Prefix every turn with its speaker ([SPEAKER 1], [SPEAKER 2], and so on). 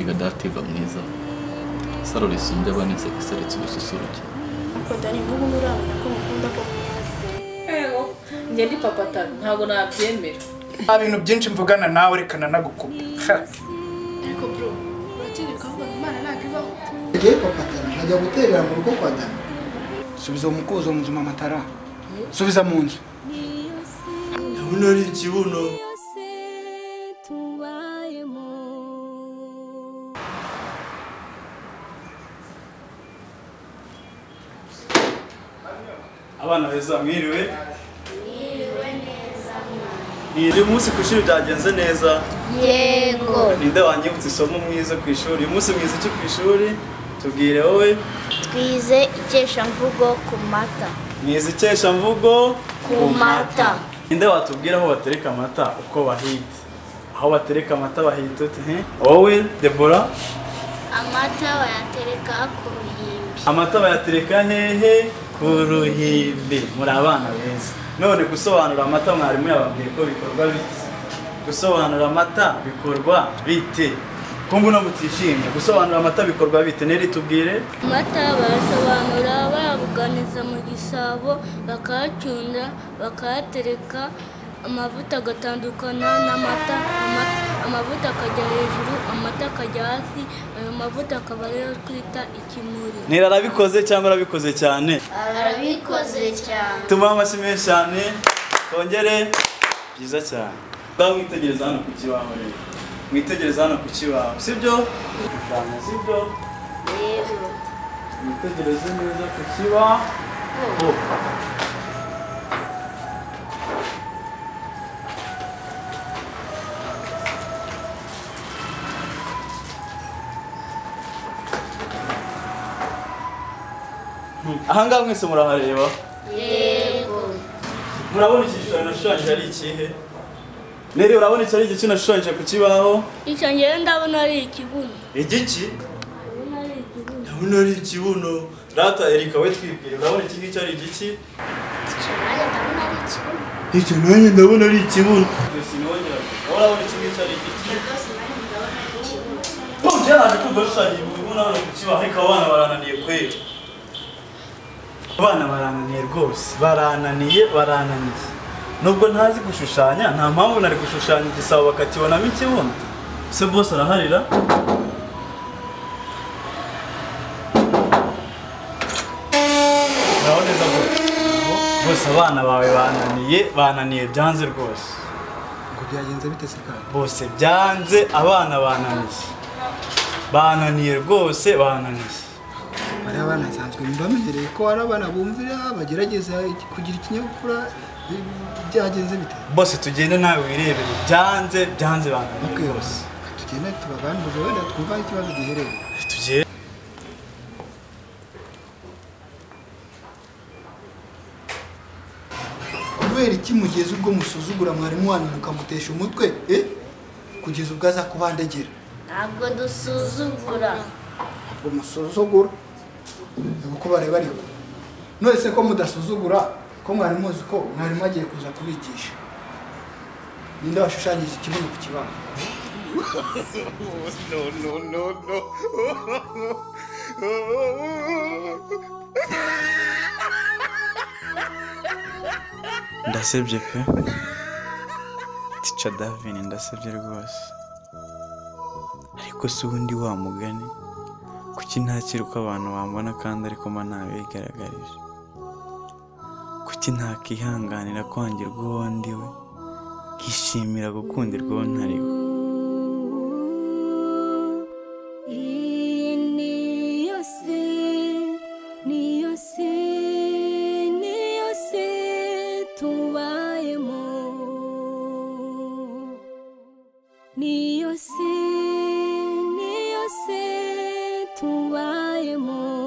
[SPEAKER 1] Guhiga dativa mwiza. Saro risumbye abana inseko iseretse ubususuruke.
[SPEAKER 2] Ariko Dani n'ubu nturamenya ko mukunda koko.
[SPEAKER 3] Ego, njye ndi papa Taro ntabwo nabyemera.
[SPEAKER 4] Nta bintu byinshi mvugana nawe reka nanagukupa.
[SPEAKER 2] Ariko bro, uratinyuka ukavuga ngo Imana ntabwo ibaho.
[SPEAKER 5] Ngiye papa Taro nkajya guterera mu rugo kwa Dani. Subiza umukuzo mu nzu mama Tara. Subiza mu nzu.
[SPEAKER 6] Ndabona ari ikibuno. Abana beza mwiriwe.
[SPEAKER 7] Mwiriwe neza mwana.
[SPEAKER 6] Uyu munsi ku ishuri byagenze neza?
[SPEAKER 7] Yego.
[SPEAKER 6] Ninde wanyibutse isomo mwiza ku ishuri? Uyu munsi mwiza iki ku ishuri? Tubwire wowe.
[SPEAKER 7] Twize ikeshamvugo ku mata.
[SPEAKER 6] Mwize ikeshamvugo
[SPEAKER 7] ku mata.
[SPEAKER 6] Ninde watubwira aho batereka amata uko bahita? Aho batereka amata bahita ute? Wowe Deborah?
[SPEAKER 7] Amata bayatereka ku ruhimbi.
[SPEAKER 6] Amata bayatereka hehe? Ku ruhimbi. Muri abana beza. None gusobanura amata mwarimu yababwiye ko bikorwa bite? Gusobanura amata bikorwa bite? Ko mbona mutishimye. Gusobanura amata bikorwa bite? Neri tubwire.
[SPEAKER 7] Amata barasobanura bayabuganiza mu gisabo, bakayacunda, bakayatereka, amavuta agatandukana n'amata, amavuta akajya hejuru, amata akajya hasi, ayo mavuta akaba ariyo twita ikimuri.
[SPEAKER 6] Nera arabikoze cyangwa arabikoze cyane?
[SPEAKER 7] Arabikoze cyane.
[SPEAKER 6] Tumuhe amashyi menshi cyane, twongere. Byiza cyane. Mwitegereza hano ku kibaho rero. Mwitegereza hano ku kibaho, sibyo? Sibyo?
[SPEAKER 7] Yego.
[SPEAKER 6] Mwitegereze neza ku kibaho. Ahangaha mwese murahareba?
[SPEAKER 7] Yego.
[SPEAKER 6] Murabona iki gishushanyo nashushanyije ari ikihe? Neri urabona iki ari igiki nashushanyije ku kibaho?
[SPEAKER 7] Icyo ngewe ndabona ari ikibuno.
[SPEAKER 6] Igiki? Ndabona ari ikibuno. Rata Erika we twibwire, urabona iki ngiki ari igiki?
[SPEAKER 7] Icyo nanjye ndabona ari ikibuno.
[SPEAKER 6] Icyo nanjye ndabona ari ikibuno. Urabona iki ngiki ari igiki?
[SPEAKER 7] Rwose nanjye ndabona ari ikibuno.
[SPEAKER 6] Bo naje kudashushanya ibibuno hano ku kibaho ariko abana barananiye kweli. Abana barananiye rwose, barananiye, barananiye. Nubwo ntazi gushushanya, nta mpamvu nari gushushanya igisabo bakakibonamo ikibuno. Se boss araharira? Urabona bose abana bawe bananiye, bananiye byanze rwose.
[SPEAKER 5] Ngo byagenze bite se kandi?
[SPEAKER 6] Bose byanze, abana bananiye. Bananiye rwose, bananiye.
[SPEAKER 5] Bari abana nsanzwe mbamenyereye ko ari abana bumvira bagerageza kugira ikinyabupfura, byagenze bite?
[SPEAKER 6] Bose tugende nawe wirebere, byanze byanze bananiye rwose.
[SPEAKER 5] Tugende tubaganirize wenda twumva ikibazo giherereye.
[SPEAKER 6] Tugende.
[SPEAKER 5] Kubera iki mugeze ubwo musuzugura mwarimu wanyu mukamutesha umutwe kugeza ubwo aza kubandegera?
[SPEAKER 7] Ntabwo dusuzugura.
[SPEAKER 5] Ntabwo musuzugura. Uko bareba ariko none se ko mudasuzugura ko mwari muzi ko mwarimu agiye kuza kubigisha? Ninde washushanyije ikibuno ku kibaho?
[SPEAKER 4] No, no, no, no.
[SPEAKER 6] Ndasebye pe. Teacher Davin ndasebye rwose. Ariko si ubundi wa mugani kuki ntakiri uko abantu bambona kandi ariko mba ntabigaragarije? Kuki ntakihanganira kwangirwa uwo ndi we, nkishimira gukundirwa uwo ntari we?
[SPEAKER 7] Niyo si tubayemo.